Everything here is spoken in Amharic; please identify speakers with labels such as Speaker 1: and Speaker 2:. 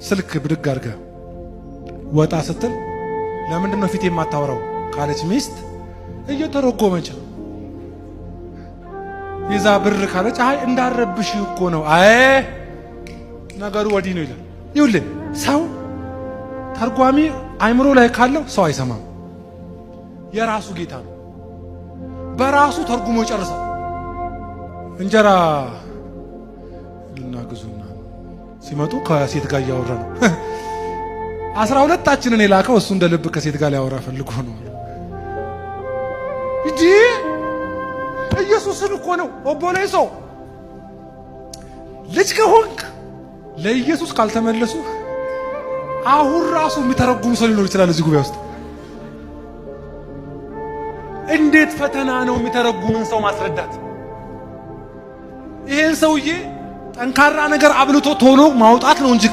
Speaker 1: ስልክ ብድግ አድርገህ ወጣ ስትል ለምንድን ነው ፊት የማታወራው ካለች ሚስት እየተረጎመች ነው። ይዛ ብር ካለች አይ እንዳረብሽ እኮ ነው፣ አይ ነገሩ ወዲህ ነው ይላል። ይኸውልህ ሰው ተርጓሚ አይምሮ ላይ ካለው ሰው አይሰማም። የራሱ ጌታ ነው። በራሱ ተርጉሞ ይጨርሳል። እንጀራ ልናግዙና ሲመጡ ከሴት ጋር እያወራ ነው። 12ታችንን የላከው እሱ እንደ ልብ ከሴት ጋር ሊያወራ ፈልጎ ነው እንጂ ኢየሱስን እኮ ነው። ኦቦሌሶ ልጅ ከሆንክ ለኢየሱስ ካልተመለሱ አሁን ራሱ የሚተረጉም ሰው ሊኖር ይችላል እዚህ ጉባኤ ውስጥ። እንዴት ፈተና ነው የሚተረጉምን ሰው ማስረዳት። ይሄን ሰውዬ ጠንካራ ነገር አብልቶ ቶሎ ማውጣት ነው እንጂ።